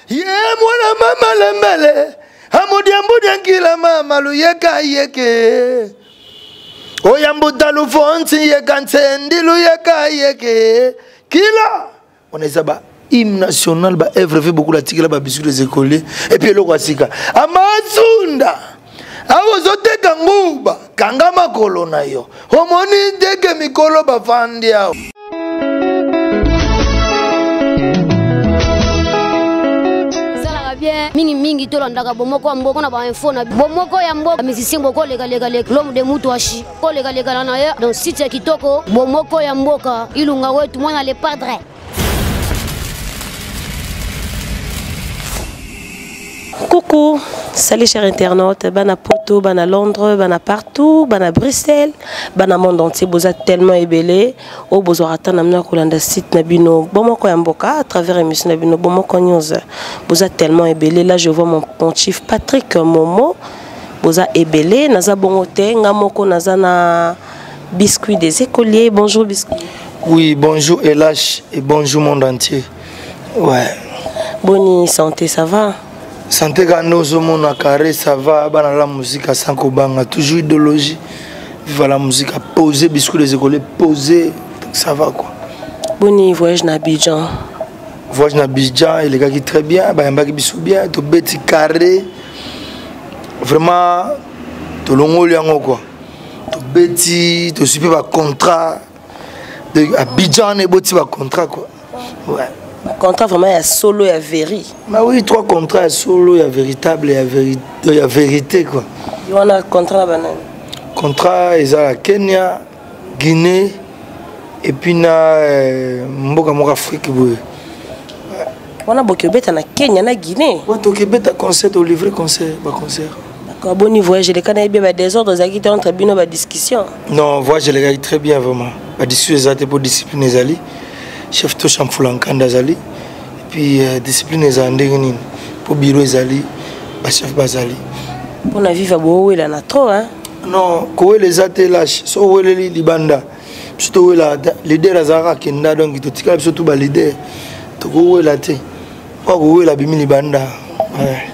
Ye mwana mama lembele amudiambudia nkila mama luyeka yeke oyambuta lufonsi yeka nsendi luyeka yeke kila wana eza ba hymne national ba œuvre ve beaucoup latikela ba bisous des écoliers et puis eloko ya sika amazunda awa ozoteka nguba kanga makolo na yo omoni ndenge mikolo bafandi awa. Bien mingi mingi tolandaka bomoko ya mboka na bainfo na bomoko ya mboka musicien bokolekalekaleka l'homme de mutu ashi kolekalekana na ye donc site ya kitoko bomoko ya mboka ilunga wetu mwana le padre. Coucou, salut chers internautes, bana Poto, bana Londres, bana partout, bana Bruxelles, bana monde entier, boza tellement ebele, o bozo rata na mna kolanda site na bino, bomoko ya mboka à travers émission na bino, bomoko news, boza tellement ebele, là je vois mon, mon chief Patrick Momo, boza ebele, naza bongo te, nga moko naza na biscuit des écoliers, bonjour biscuit. Oui, bonjour LH et bonjour monde entier. Ouais. Boni santé, ça va? Santé quand nous ozomona carré, ça va, bana la musique à sans kobanga, toujours idéologie. Vive la musique à poser, biscuit des écoliers poser, ça va quoi. Boni voyage na Abidjan. Voyage na Abidjan, il est très bien, ba yambaki biso bien, to beti carré. Vraiment tolongoli yango quoi. To beti, to supi ba contrat. De Abidjan eboti ba contrat quoi. Ouais. Ba contrat vraiment ya solo ya veri. Bah oui, 3 contrats ya solo ya véritable ya vérité, ya vérité quoi. Yo wana contrat na banani? Contrat eza ya Kenya, Guinée et puis na mboka moko Afrique boye. Wana boki obeta na Kenya na Guinée. Ouais, toki beta concert, au livrer concert, ba concert. D'accord, boni voyage les kana ba désordre ezalaki te entre bino ba discussion. Non, voyage les très bien vraiment. Ba discussion ezali pour discipline ezali. Chef Tosha Mfulankanda azali. Et puis discipline ezali ndenge nini? Pour bureau ezali, ba chef bazali. Pour na vivre bo wela na trop hein. Non, kowela eza te lâche. So weleli libanda. Surtout wela leader azalaka kenda donc totikala biso tout ba leader. Tokowela te. Kwa kowela bimi libanda. Ouais.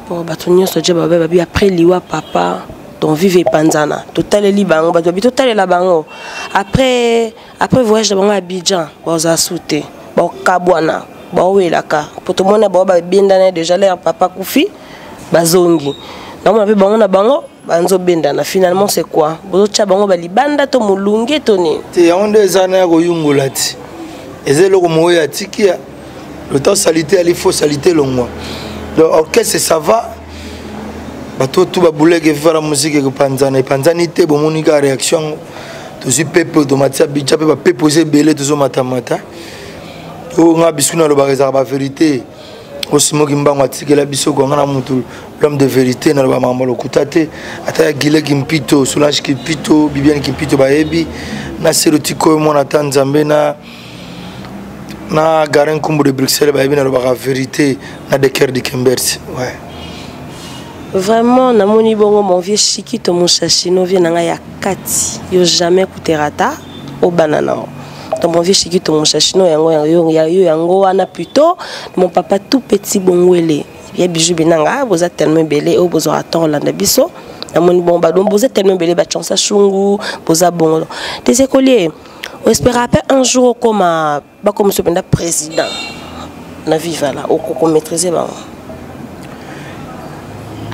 Bon, bato nyonso je babe babi après liwa papa donc vive epanzana totaleli bango bato babi totalela bango après après voyage na bango Abidjan baza sute bakabwana bawelaka po tomona bango babendana déjà l'air papa kufi bazongi namona mpe bango na bango banzobendana finalement c'est quoi bozotya bango balibanda to molunge to nini te yango nde eza na ya koyungola ti eza eloko moko ya tikia le temps salité ali faut salité longwa donc orchestre ça va bato tu babuleke viva la musique ekopanzana epanzani te bomoni kaka réaction yango tozwi pepe tomatisa bicha mpe bapepe eza ebele tozomatamata oyo nga bisu nalobaka ezalaka bavérité osimoki mbango atikela biso kwanga na mutu l'homme de vérité naloba makambo lokuta te ata ya Gile Kimpito Solange Kimpito Bibiane Kimpito bayebi na Selo Tikoyo mwana ata Nzambe na na Garin Kumbu de Bruxelles bayebi nalobaka vérité na Decker de Kembert ouais. Vraiment namoni bongo mon vieux Chikito Mushashino vieux nanga ya kati yo jamais kuterata obana nao. Donc mon vieux Chikito Mushashino yango yango ya yo yango wana plutôt mon papa tout petit bongwele ya bijou binanga boza tellement belé o bozo attend landa biso namoni bon ba donc boza tellement belé ba chansa shungu boza bongo des écoliers on espère pas un jour comme ba comme ce benda président na viva là au maîtriser bango.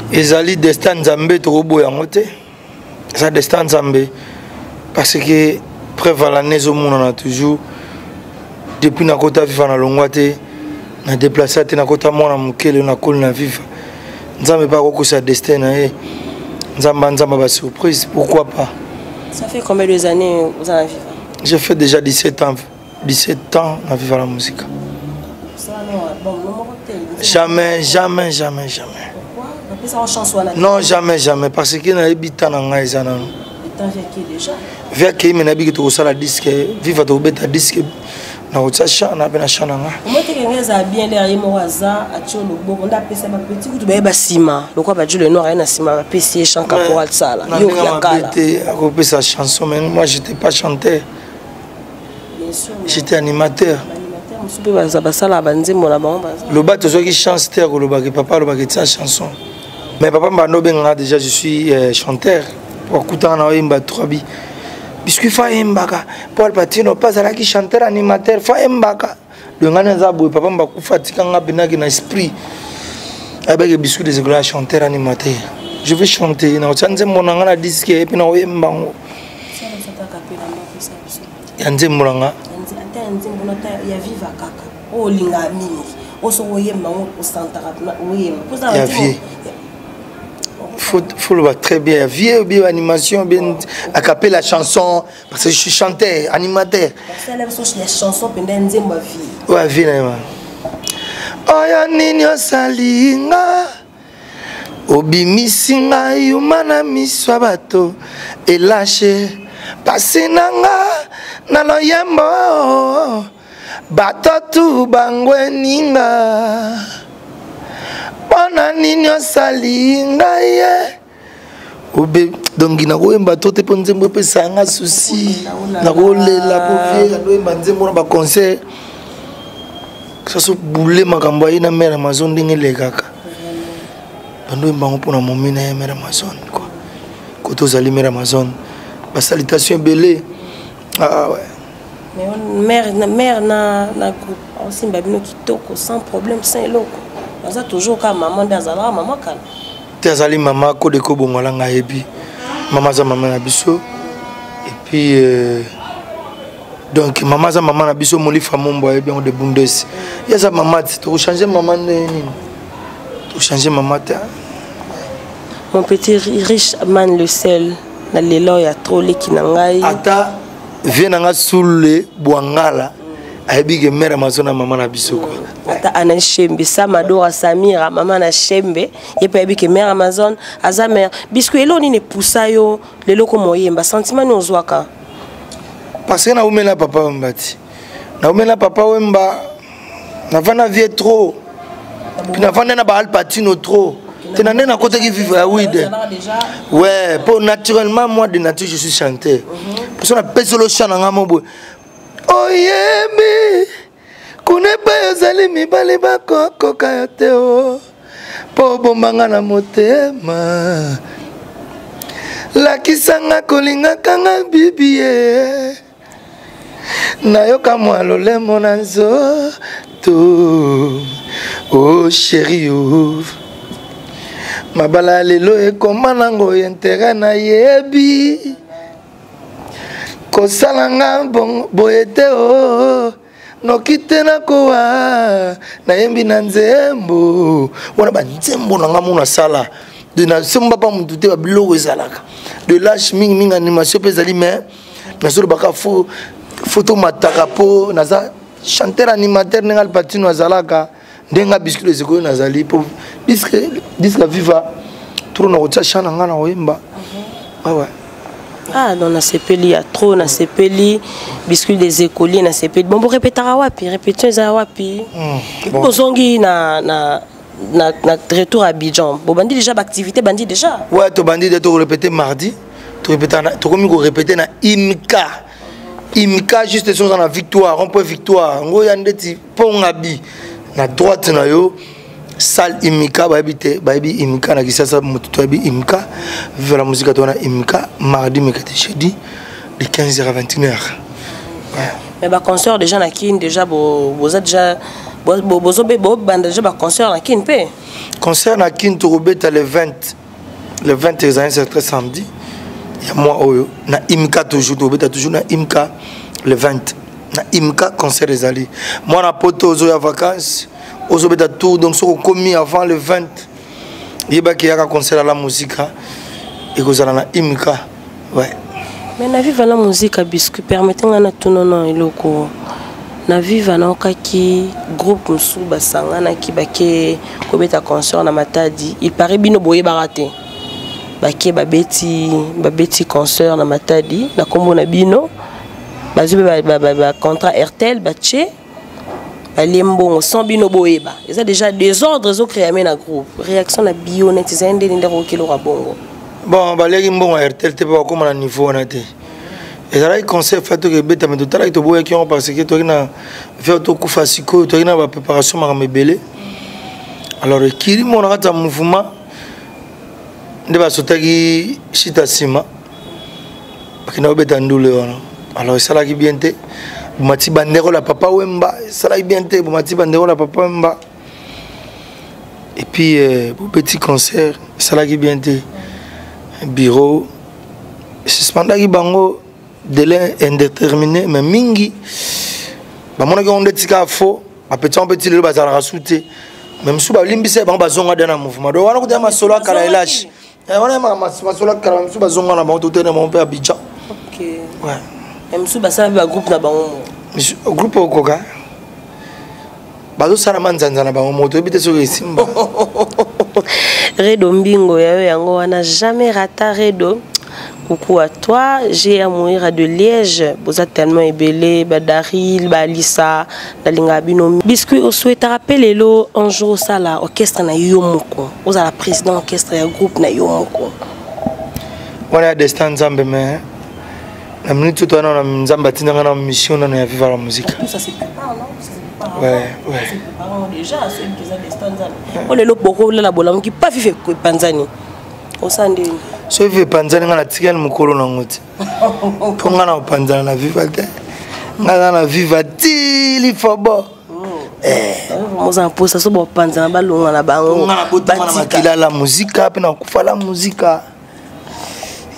Ezali destin Nzambe tokoboya yango te. Eza destin Nzambe parce que preuve à l'année ezomonana toujours depuis nakota viva na longwa te na déplacer te nakota mwana mokele na koli na viva Nzambe pa akokosa destin na ye Nzambe Nzambe ba surprise pourquoi pas. Ça fait combien de années vous en avez viva? J'ai fait déjà 17 ans. 17 ans na viva la musique. Jamais, jamais, jamais, jamais. Non, jamais, jamais. Parce que na yebi ta na ngai eza nanu. Via kei me nayebi ke tokosala disque, viva tokobeta disque na kotia chant na pe na chant na nga. Moi te kenga eza bien l'air ye moko aza atie loboko nda apesa ba petit kutu bayeba nsima lokola ba Dieu le noir aye na nsima bapesi ye chant caporal sala. Na Yo ndenge ya mabe kala. te akopesa chanson mais moi j'étais pas chanteur. Bien sûr, mais J'étais animateur. Animateur, Mosusu mpe baza basalaka banzembo na bango baza. Loba tozwaki chance te ya kolobaki papa alobaki tia chanson, mais papa mbanda obenganga déjà, je suis chanteur po akutanga na oyemba trois bi biscuit fa ayembaka po Alpatino mpe azalaki chanteur animateur fa ayembaka. Donc ngai naza boye, papa mbakufa atikanga mpenaki na esprit ayebaki biscuit des écoles chanteur animateur. Je vais chanter, nakotia nzembo na ngai na disque epe na koyemba yango ya nzembo na nga. Ata ya nzembo na ata ya viva kaka oyo olingaka mingi, oyo soki oyemba yango osantaka oyemba. Ya vie, faut le très bien vie, bien animation, bien a capella chanson, parce que je suis chanteur animateur. Ya chanson mpenza, nzembo ya vie. Ouais, vie na ye oyo nini osali nga, obimisi ngai yuma na miso ya bato, elashe pasi na nga na loyembo, bato tu bangweninga, mpona nini osali ngai ye obe. Donc nakoyemba to te mpo nzembo epesa nga souci, nakolela po vie andoyemba nzembo na baconcert saso bule makambo aye na mare Amazon ndenge elekaka, bandoyemba yango mpona momi na ye mare Amazon quoi. Kote ozali mare Amazon, basalutation ebele. Ah ouais. Mais mare na groupe aosimba bino kitoko, sans problème, sans eloko, aza toujours kaka mama nde azalaka mama kala. Te, azali mama kodeko bongola, ngai ayebi mama aza mama na biso. Et puis donc mama aza mama na biso, Molifa Mombo ayebi yango de Bundes, ye aza mama ti tokochange mama nde nini, tokochange mama te. Mon petit riche man, le sel na lelo ya trop leki na ngai. Ata vie na nga sule bwangala ayebi ke mare Amazon na mama na biso quoi. Ata Ana Shembe, Samadora, Samira, mama na Shembe, ye mpe ayebi ke mare Amazon aza mare. Biscuit, eloko nini epusa yo lelo komoyemba? Sentiment nini ozwaka? Parce que naumela papa Wemba ti naumela papa Wemba, navanda vie trop, puis navanda na baalpatino trop te, na nde nakotaki vivre ya wide. Ouais, po naturellement, moi de nature je suis chanteur. Poso napesi olo chant na nga mo boye, oyebi kuna epai ozali mibali bakokoka yo te o mpo obombanga na motema, lakisanga kolingaka nga bibi ye, nayoka mwa lolemo na nzoto o chéri o mabala ya lelo ekoma nango intérêt, nayebi kosala nga boye te o noki te nakowa nayembi na nzembo wana banzembo na nga mo nasala de nasemba pa motu te, babiloko ezalaka de lâche mingimingi, animation mpe ezali, mais nazolobaka fo tomataka mpo naza chanteur animateur ndenge Alpatino azalaka, ndenge biscuit ezekoyo nazali mpo disque viva tro na kotia chant na nga na koyemba ouais. Ah non, nasepeli ya trop, nasepeli biscuit des écoliers, nasepeli. Bon, borépétaka wapi? Répétition eza wapi? Bon. Bozongi na retour à Abidjan, bobandi déjà baactivité, bandi déjà? Ouais, tobandi de tokorépété mardi, tokomi korépété na Imka, Imka juste so oza na Victoire, rond point Victoire yango ya ndeti mponga bi na droite na yo, salle Imika, bayebi te, bayebi Imika na Kisasa, moto toyebi Imika Vive la Musique to wana Imika, mardi, mercredi, jeudi de 15h à 21h. Ouais. Mais baconcert déjà na Kine déjà, boza déjà, bozobe bobanda déjà baconcert na Kine mpe? Concert na Kine tokobeta le 20, le 20 ezali c'est très samedi ya mois oyo na Imka, toujours tokobeta toujours na Imka le 20 na Imka. Concert ezali mwana poto ozoya vacances, ozobeta tour, donc soki okomi avant le 20, yebaki yaka concert ala Muzika ekozala na Imka, ouais. Mais na Viva la Musique, Biscuit, permete nga na tunono eloko. Na Viva naokaki groupe mosusu basanganaki, bake kobeta concert na Matadi. Il paraît bino boyebaka te, bake babeti concert na Matadi na nkombo na bino, bazwi mpe bacontrat Airtel, batie, balie mbongo sans bino boyeba. Eza déjà désordre ezocréame na groupe. Réaction na bio neti ezali ndeni nde koki eloko ya bongo? Bon, baliaki mbongo ya Airtel te mpe bakóma na niveau wana te. Ezalaki concert fa toki ebeta, mais totalaki, toboyaki yango parce que toyaki na vers tokufa sikoyo, toyaki na bapréparation, makambo ebele. Alors ekiri mo na kati ya mouvement nde basotaki shita nsima, bakenda kobeta ndule wana. Alors esalaki bien te, bomati bandeko la Papa Wemba. Esalaki bien te, bomati bandeko la Papa Wemba et puis bobeti concert, esalaki bien te. Bureau suspendaki bango délai indéterminé, mais mingi bamonaki yango nde tika faux. Bapeti yango mpe ti lelo bazalaka su te, mais mosusu balimbisa bango, bazonga de na mouvement. Donc wana kuta masolo akala elage wana, masolo akala. Mosusu bazonga na bango, totene bango mpe Abidjan. Ouais, mosusu basala mpe bagroupe na bango. Groupe okoka bazosala manzanza na bango moto, oyebi te soki esimba. Redo Mbingo yayo yango wana, jamais rata. Redo, coucou à toi. J'ai à mourir de Liège. Boza tellement ebele, badaril, balisa, nalinga bino. Biscuit, osouhaitera pe lelo un jour osala orchestre na yo moko, ozala président orchestre ya groupe na yo moko? Wana ya destin Nzambe, mais na minute oyo wana na Nzambe atindanga na mission nano ya Viva la Musique. Tout ça se prépare, non? Ça se prépare. Ouais. Ça se prépare déjà, c'est que ça destin Nzambe. Oyo lelo bokolala bolamuki pa Viva epanzani, osala ndeni? So Viva epanzani, ngai natikali mokolo nango te, mpo ngai na kopanzana na Viva te. Ngai aza na Viva ti lifobo. Oza mposa so bopanzana, balonga na bango. Ngai nabotama na makila la muzika mpe nakufa la muzika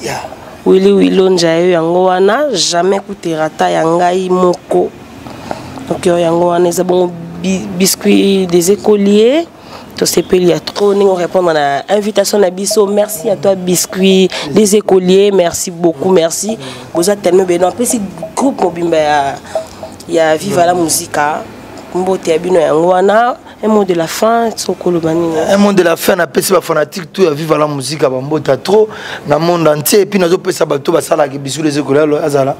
ya. Wili Wilonja yo yango wana, jamais kuterata ya ngai moko. Donc yo yango wana eza bongo Biscuit des écoliers. Tosepeli ya trop ndenge répondre na invitation na biso. Merci à toi, Biscuit des écoliers, merci beaucoup, merci. Boza tellement beno. Apesi groupe mobimba ya Viva la Musica mbote ya bino yango wana. Un mot de la fin, sokoloba nini? Un mot de la fin, napesi bafanatique tout ya Viva la Musique bambota trop na monde entier. Et puis nazopesa bato basalaka bisu les écoliers, azala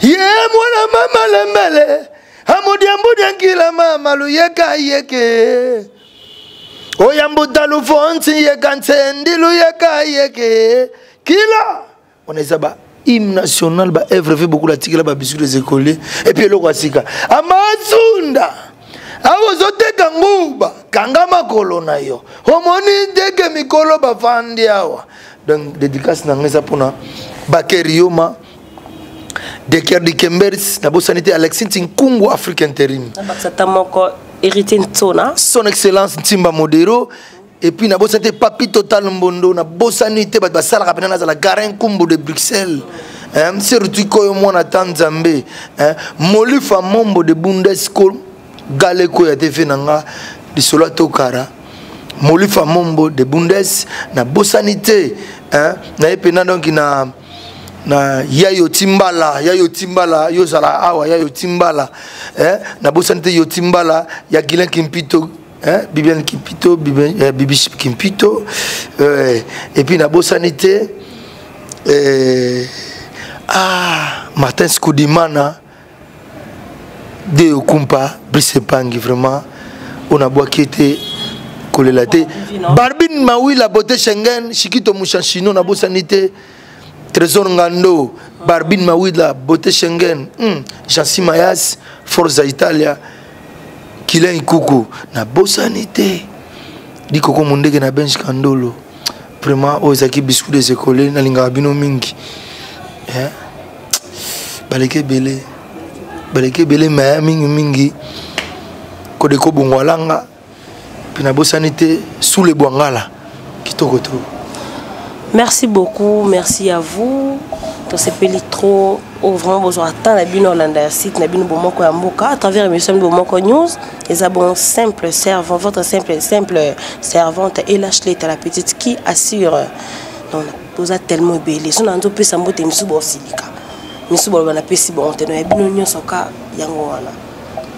ye mwana mama lembele amudiambudiankila mama luyeka yeke oyambuta lufonsi yeka nsendi luyeka yeke kila wana. Eza ba hymne national, ba œuvre ve beaucoup latikela babisu les écoliers. Et puis eloko ya sika, amazunda awa ozoteka nguba, kanga makolo na yo, omoni ndenge mikolo bafandi awa. Donc dédicace na ngai eza mpona Bakerioma Deker Dikembers, nabosani te Alexis Ntinkungu, Afrique Interim. Nabakisa ta moko, Héritier Ntsona. Son Excellence Ntimba Modero. Et puis nabosani te Papi Total Mbondo, nabosani te bato basalaka mpena nazala Garin Kumbu de Bruxelles, surtout koyo mwana ta Nzambe Molifa Mombo de Bundesco Galeko ya TV na nga lisolo atokara Molifa Mombo de Bundes. Nabosani te naye mpena donc na yayo timbala, yayo timbala, yo ozala awa, yayo timbala. Nabosani te yo timbala ya Guilin Kimpito, hein, Bibiane Kimpito, Bibi Kimpito. Et puis nabosani te ah, Martin Skudimana de Okumpa Brice Pangi. Vraiment oyo nabwaki ete kolela te. Barbine Mawila Beauté Schengen, Shikito Mushanshino, nabosani te Trésor Ngando, Barbine Mawila Beauté Schengen, Jansi Mayas, Forza Italia, Kilin Ikuku, nabosani te Dikoko Mondeke na Benj Kandolo. Vraiment oyo ezalaki Biscuit des écoliers. Nalingaka bino mingi, eh? Baleki ebele, baleki ebele, me mingimingi Kodeko Bongwalanga. Mpe nabosani te Sule Bwangala kitoko to. Merci beaucoup, merci à vous. Tosepeli trop. Oh, vraiment bozwa temps na bino olanda ya site na bino Bomoko ya Mboka à travers émission Bomoko News. Eza bon simple servant, votre simple simple servante et lâche la petite qui assure. Donc toza tellement ebele, so na nzopesa mbote misu bosilika misu boloba napesi bongo te. No ya bino nyonso ka yango wana,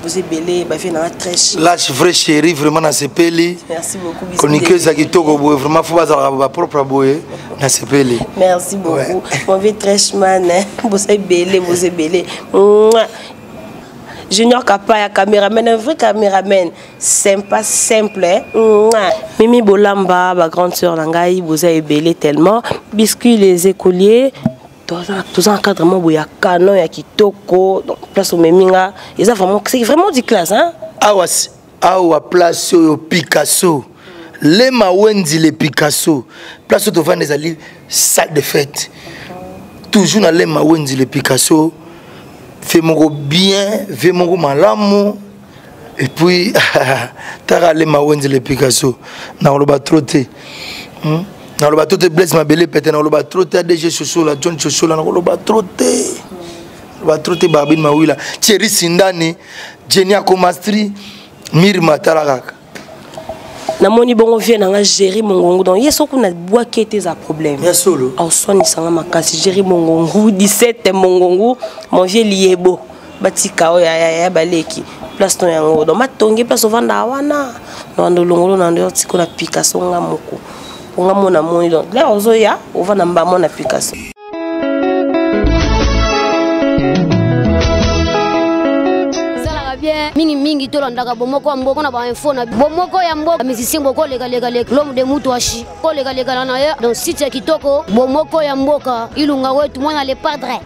boza ebele, bavie nanga très chic. Lâche vrai chéri, vraiment nasepeli. Merci beaucoup. Chroniqueuse eza kitoko boye, vraiment fo bazalaka bapropre boye, nasepeli. Merci beaucoup, ouais. Mon vieux Trashman, boza ebele, boza ebele. Mouah. Junior Kapaya, caméraman, un vrai caméraman sympa, simple, hein? Mouah. Mimi Bolamba, ma grande sœur na ngai, boza ebele tellement. Biscuit les écoliers. Toza na cadre moko boye ya canon, ya kitoko. Donc place omemi nga eza vraiment, c'est vraiment du classe, hein? Awa, awa place oyo Picasso, Lema Wenzi, le Picasso. Place oyo tovanda ezali salle de fête, toujours na Lema Wenzi, le Picasso. Fe moko bien, ve moko malamu. Et puis taka Lema Wenzi, le Picasso. Nakoloba trop te, Nakoloba trop te. Blaise Mabele pete, nakoloba trop te. ADG Sosola, John Sosola, nakoloba trop te, nakoloba trop te. Barbine Mawila, Thierry Sindani, Jenny Akomastri, Mirma, tala kaka. Namoni bongo vie na nga Géri Mongongu. Donc ye soki nabwaki ete eza problème. Ya solo. Aoswanisanga makasi. Géri Mongongu, 17 Mongongu, mon vieux Liebo, batika oyo ya baleki place to yango. Donc matongi place ovanda wana na wanda olongolo na ndo tiko na Picasso nga moko nga mona moni. Donc lere ozoya, ovanda mbamo na Picasso. Esalaka bien mingimingi. Tolandaka bomoko ya mboka na bainfo na bomoko ya mboka. Musicien bokolekalekaleka, l'homme de mutu ashi kolekalekala na ye. Donc site ya kitoko, bomoko ya mboka, Ilunga wetu mwana le padre.